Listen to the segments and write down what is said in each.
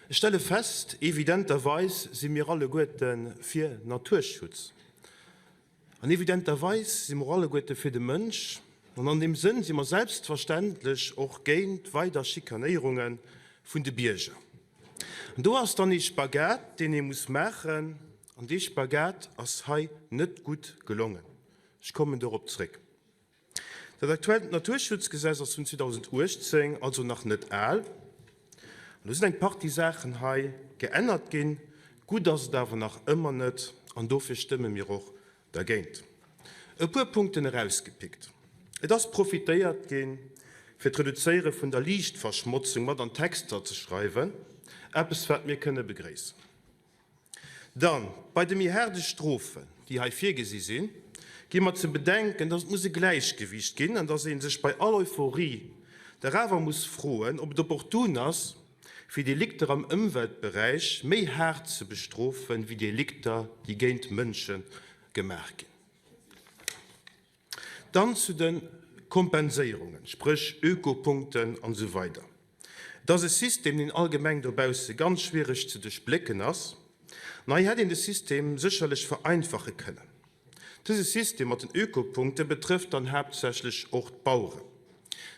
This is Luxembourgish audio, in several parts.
Ech stelle fest, evidenterweis si mir alleguerte fir Naturschutz. An evidenterweis si mer och alleguerte fir de Mënsch. An an deem Sënn si mer selbstverständlech och géint weider Schikanéierunge vun de Bierger. An do ass dann ee Spagat, deen ee muss maachen. An dee Spagat ass hei net gutt gelongen. Ech kommen dorop zréck. Dat aktuellt Naturschutzgesetz ass vun 2018, also nach net al. An do sinn eng Partie Saachen hei geännert ginn. Gutt ass et awer nach ëmmer net an dofir stëmme mir och dergéint. E puer Punkten erausgepickt. Et ass profitéiert ginn, fir d'Reduzéiere vun der Liichtverschmotzung mat an d'Texter ze schreiwen, eppes wat mir kënne begréissen. Dann, bei de méi haarde Strofen, déi hei virgesi sinn, gi mer ze bedenken, dass et muss e Gläichgewiicht ginn an dass ee sech bei all Euphorie dach awer muss froen, ob et opportun ass, fir Delikter am Ëmweltberäich méi haart ze bestrofen, wéi Delikter, déi géint Mënsche gemaach ginn. Dann zu de Kompenséierungen, spréch Ökopunkten an esou weider. Et ass e System, deen allgemeng dobausse ganz schwiereg ze duerchblécken ass. An hei hätt een de System sécherlech vereinfache kënnen. Dëse System mat den Ökopunkte betrëfft dann haaptsächlech och d'Baueren.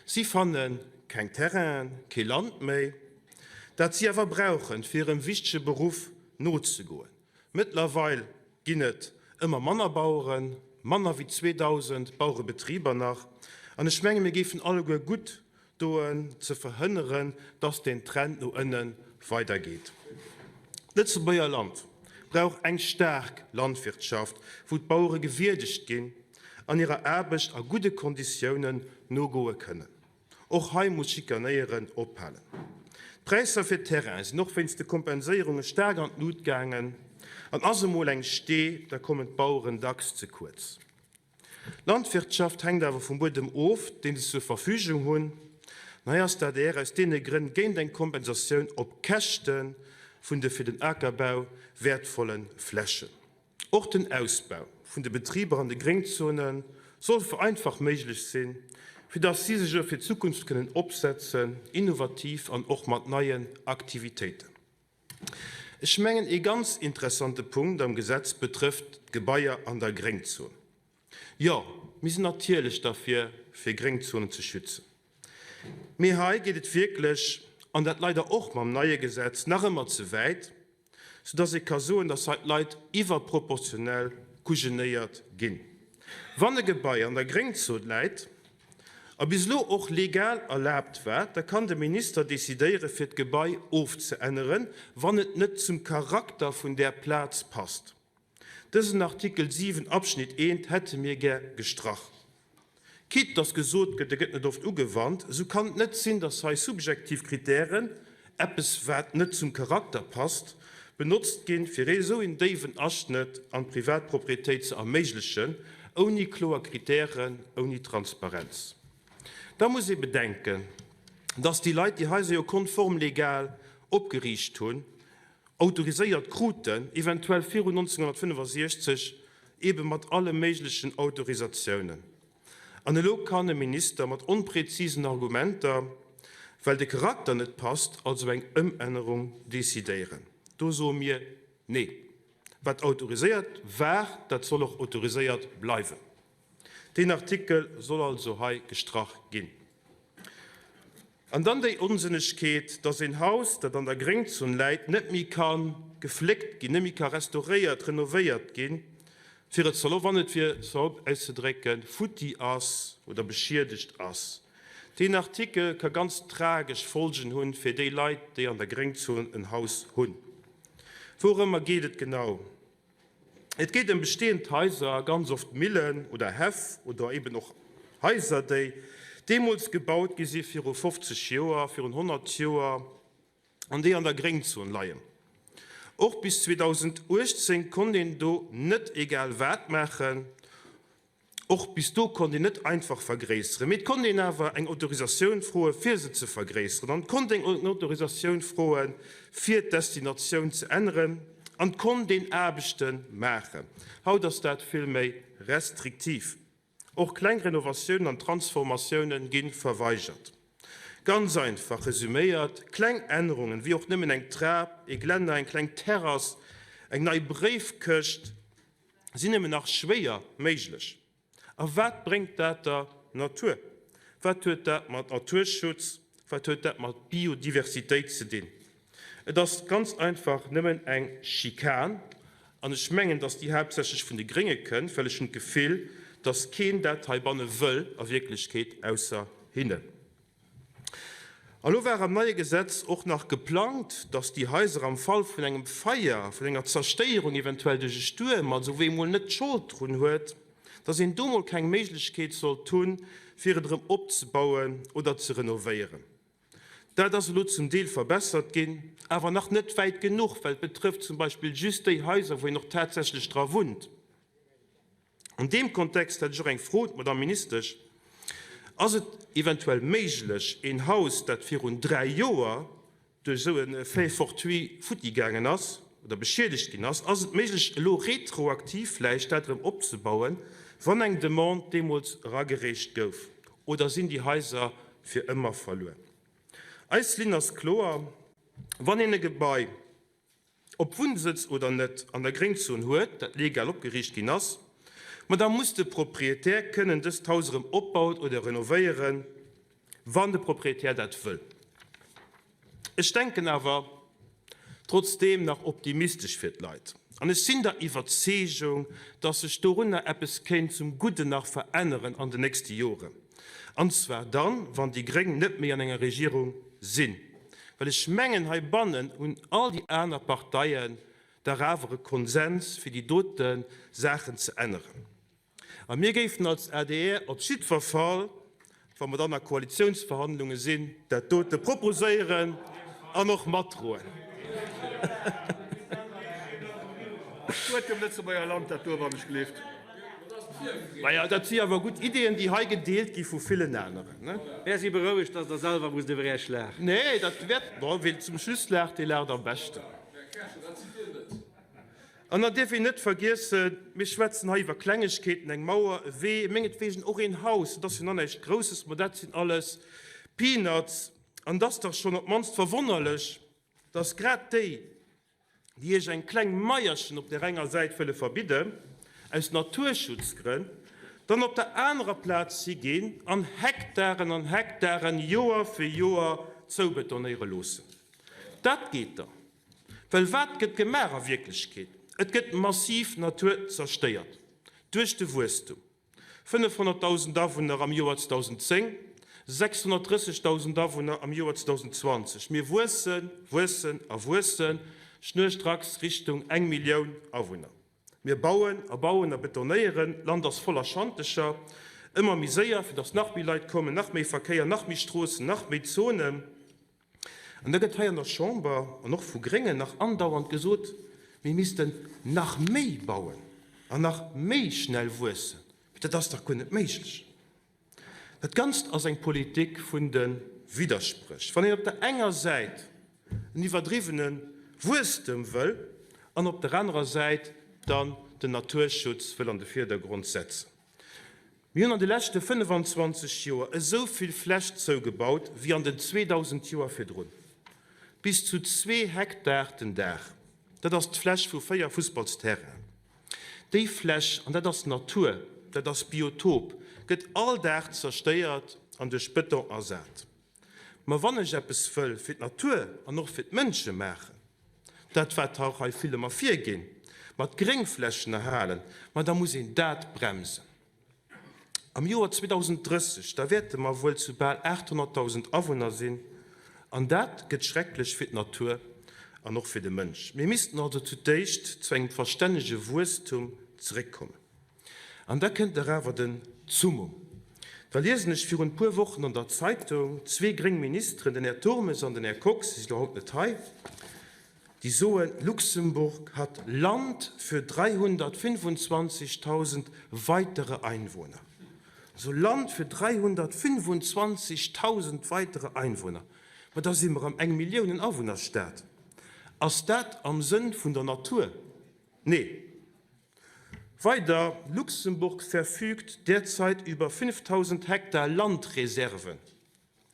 Si fanne keng Terrainen, kee Land méi, dat si awer brauchen, fir hirem wichtege Beruff nozegoen. Mëttlerweil ginn et ëmmer manner Baueren, manner wéi 2.000 Bauerebetriber nach. An ech menge mir géifen alleguer gutt doen ze verhënneren, dass deen Trend no ënne weidergeet. D'Lëtzebuerger Land brauch eng staark Landwirtschaft, wou d'Bauere gewierdegt ginn an hirer Aarbecht a gudde Konditiounen nogoe kënnen. Och hei muss Schikanéieren ophalen. D'Präisser fir Terraine sinn och wéinst de Kompenséierunge staark an d'Lut gaangen. An ass emol eng Stee, da kommen d'Baueren dacks ze kuerz. D'Landwirtschaft hänkt awer vum Buedem of, deen se zur Verfügung hunn. An hei ass d'ADR aus deene Grënn géint eng Kompensatioun op Käschte vun de fir den Akerbau wäertvolle Flächen. Och den Ausbau vun de Betriber an de Gréngzone soll vereinfacht méiglech sinn, fir dass si sech och fir d'Zukunft kënnen opsetzen, innovativ an och mat neien Aktivitéiten. Ech mengen, ee ganz interessante Punkt am Gesetz betrëfft d'Gebaier an der Gréngzon. Jo, mir sinn natierlech derfir, fir Gréngzonen ze schützen. Mee hei geet et wierklech, an dat leider och mam neie Gesetz, nach ëmmer ze wäit, soudass ee ka soen, dass hei d'Leit iwwerproportionell kujenéiert ginn. Wann e Gebai an der Gréngzon läit a bis elo och legal erlaabt war, da kann de Minister decidéiere fir d'Gebai ofzeänneren, wann et net zum Charakter vun där Plaz passt. Dësen Artikel 7 Abschnitt 1 hätte mir gär gestrach. Quitte dass gesot gëtt, e gëtt net oft ugewannt, esou kann et net sinn, dass hei subjektiv Kritären, eppes wat net zum Charakter passt, benotzt ginn, fir esou een déiwen Aschnëtt an d'Privatpropriétéit ze erméiglechen, ouni kloer Kritären, ouni Transparenz. Da muss ee bedenken, dass déi Leit déi Haiser jo konform legal opgeriicht hunn, autoriséiert kruten, eventuell virun 1965, ebe mat alle méiglechen Autorisatiounen. An elo kann e Minister mat onpräzisen Argumenter, well de Charakter net passt, also eng Ëmännerung decidéieren. Do soe mir Nee. Wat autoriséiert war, dat soll och autoriséiert bleiwen. Deen Artikel soll also hei gestrach ginn. An dann déi Onsënnegkeet, dass een Haus, dat an der Gréngzon läit, net méi ka gefléckt ginn, net méi ka restauréiert, renovéiert ginn, fir et salopp, wann et, fir salopp auszedrécken, futti ass oder beschiedegt ass. Deen Artikel ka ganz tragesch Folgen hunn fir déi Leit, déi an der Gréngzon en Haus hunn. Wourëmmer geet et genau? Et geet ëm bestehend Haiser, ganz oft Millen oder Häff oder eben och Haiser, déi deemools gebaut gi si viru 50 Joer, virun 100 Joer, an déi an der Gréngzon leien. Och bis 2018 konnt een do net egal wat maachen. Och bis do konnt een net einfach vergréisseren, mee et konnt een awer eng Autorisatioun froe fir se ze vergréisseren an et konnt een eng Autorisatioun froe fir d'Destinatioun ze änneren an et konnt een Aarbechte maachen. Haut ass dat vill méi restriktiv. Och kleng Renovatiounen an Transformatioune gi verweigert. Ganz einfach resuméiert, kleng Ännerungen, wéi och nëmmen eng Trap, ee Glänner, eng kleng Terrass, eng nei Bréifkëscht, sinn nëmmen nach schwéier méiglech. A wat bréngt dat der Natur? Wat huet dat mat Naturschutz, wat huet dat mat Biodiversitéit ze dinn? Et ass ganz einfach nëmmen eng Schikan. An ech mengen, dass déi haaptsächlech vun de Grénge kënnt, well ech hunn d'Gefill, dass keen dat heibanne wëll a Wierklechkeet ausser hinnen. A lo war am neie Gesetz och nach geplangt, dass déi Haiser am Fall vun engem Feier, vun enger Zerstéierung eventuell duerch e Stuerm, also wou ee mol net d'Schold drun huet, dass een do mol keng Méiglechkeet sollt hunn, fir et erëm opzebauen oder ze renovéieren. Dat ass elo zum Deel verbessert ginn, awer nach net wäit genuch, well et betrëfft zum Beispill just déi Haiser, wou een och tatsächlech dra wunnt. An deem Kontext hätt ech och eng Fro un d'Madamm Ministesch, Ass et eventuell méiglech, een Haus, dat virun 3 Joer duerch esou e Fait fortuit futti gaangen ass oder beschiedegt ginn ass, ass et méiglech, elo retroaktiv vläicht dat erëm opzebauen, wann eng Demande deemools eragereecht gouf? Oder sinn déi Haiser fir ëmmer verluer? Eis Linn ass kloer, Wann een e Gebai, ob Wunnsëtz oder net, an der Gréngzon huet, dat legal opgeriicht ginn ass, ma da muss de Proprietär kënnen dëst Haus erëm opbauen oder renovéieren, wann de Proprietär dat wëll. Ech denken awer trotzdeem nach optimistesch fir d'Leit an ech sinn der Iwwerzeegung, dass sech dorunner eppes kéint zum Gudden nach veränneren an den nächste Joren, an zwar dann, wann déi Gréng net méi an enger Regierung sinn. Well ech mengen, heibannen hunn all déi aner Parteien dach awer e Konsens, fir déi dote Saachen ze änneren. A mir géifen als adr op jiddwer Fall, wa mer dann a Koalitionsverhandlunge sinn, dat dote proposéieren an och matdroen. Huet dem Lëtzebuerger Land dat do wann ech gleeft. Maja, dat si awer gutt Ideeën, déi hei gedeelt gi vu villen aneren. Mär si berouegt, dass Der selwer musst iwwer Äech laachen. Nee, dat wäert, bon, wien zum Schluss laacht, dee laacht am beschten. An dann dierf een net vergiessen, mir schwätzen hei iwwer Klengegkeeten, eng Mauer, e Wee, mengetwegen och een Haus, dat ass jo nach näischt Grousses, ma dat sinn alles Peanuts. An et ass dach schonn op d'mannst verwonnerlech, dass grad déi, déi Iech eng kleng Maierchen op där enger Säit wëlle verbidden, aus Naturschutzgrënn, dann op der anerer Plaz higinn an Hektaren an Hektaren Joer fir Joer zoubetonéiere loossen. Dat geet da. Well wat gëtt gemaach a Wierklechkeet? Et gëtt massiv Natur zerstéiert duerch de Wuesstum. 500.000 Awunner am Joer 2010, 630.000 Awunner am Joer 2020. Mir wuessen, wuessen a wuessen schnurstracks Richtung eng Millioun Awunner. Mir bauen a bauen a betonéieren, d'Land ass voller Schantecher, ëmmer méi séier, fir datt nach méi Leit kommen, nach méi Verkéier, nach méi Stroossen, nach méi Zonen. An da gëtt hei an der Chamber an och vu Gréngen nach andauernd gesot, mir missten nach méi bauen an nach méi schnell wuessen. Mee dat ass dach guer net méiglech. Dat Ganzt ass eng Politik vun de Widderspréch. Wann een op der enger Säit en iwwerdriwwene Wuesstem wëll an op der anerer Säit dann den Naturschutz wëll an de Virdergrond setzen. Mir hunn an de leschte 25 Joer esou vill Fläch zougebaut wéi an den 2.000 Joer virdrun. Bis zu zwee Hektar den Dag, dat ass d'Fläch vu véier Fussballsterrainen. Déi Fläch, an dat ass Natur, dat ass Biotop, gëtt all Dag zerstéiert an duerch Bëton ersat. Ma wann ech eppes wëll fir d'Natur an och fir d'Mënsche maachen, dat wat och hei vill ëmmer virginn, mat Gréngflächen erhalen, ma da muss een dat bremsen. Am Joer 2030, da wäerte mer wuel zu bal 800.000 Awunner sinn, an dat gëtt schrecklech fir d'Natur an och fir de Mënsch. Mir missten also zu d'éischt zu engem verstännege Wuesstum zeréckkommen. An da kënnt dach awer den Summum. Da liesen ech virun e puer Wochen an der Zeitung, zwee gréng Ministeren, den Här Turmes an den Här Kox, si si lo haut net hei, déi soen, Luxemburg hat Land für 325.000 weitere Einwohner. Also Land fir 325.000 weitere Einwohner. Ma da si mer am Eng-Milliounen-Awunner-Staat. Ass dat am Sënn vun der Natur? Nee. Weider, Luxemburg verfügt derzeit über 5.000 Hektar Landreserven.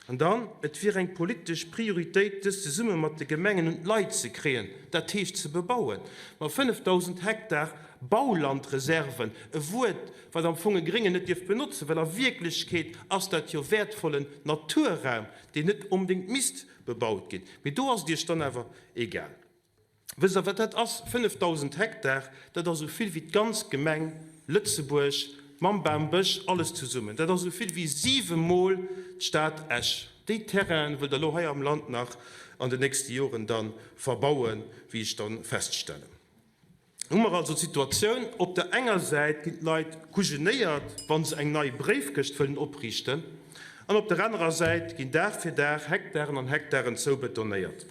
An dann, et wier eng politesch Prioritéit, dës zesumme mat de Gemengen un d'Leit ze kréien, dat heescht ze bebauen. Ma 5.000 Hektar Baulandreserven, e Wuert, wat am Fong e Gréngen net dierf benotzen, well a Wierklechkeet ass dat jo wäertvollen Naturraum, deen net onbedéngt misst bebaut ginn. Mee do ass et Iech dann awer egal. Wësst Der, wat dat ass? 5.000 Hektar, dat ass esou vill wéi d'ganz Gemeng Lëtzebuerg mam Bam, Bësch, alles zesummen. Dat ass esou vill wéi siwemol d'Stad Esch. Déi Terrainen wëllt Der elo hei am Land nach an den nächste Joren da verbauen, wéi ech da feststellen. Hu mer also d'Situatioun, op der enger Säit ginn d'Leit kujenéiert, wa se eng nei Bréifkëscht wëllen opriichten, an op der anerer Säit ginn Dag fir Dag Hektaren an Hektaren zoubetonéiert.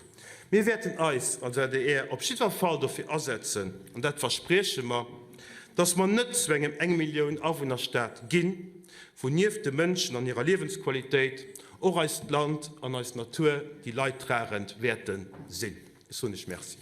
Mir wäerten eis als adr op jiddwer Fall dofir asetzen, an dat versprieche mer, dass mer net zu engem Eng-Millioun-Awunner-Staat ginn, wou nieft de Mënschen an hirer Liewensqualitéit och eist Land an eis Natur déi leidtragend wäerte sinn. Ech soen lech Merci.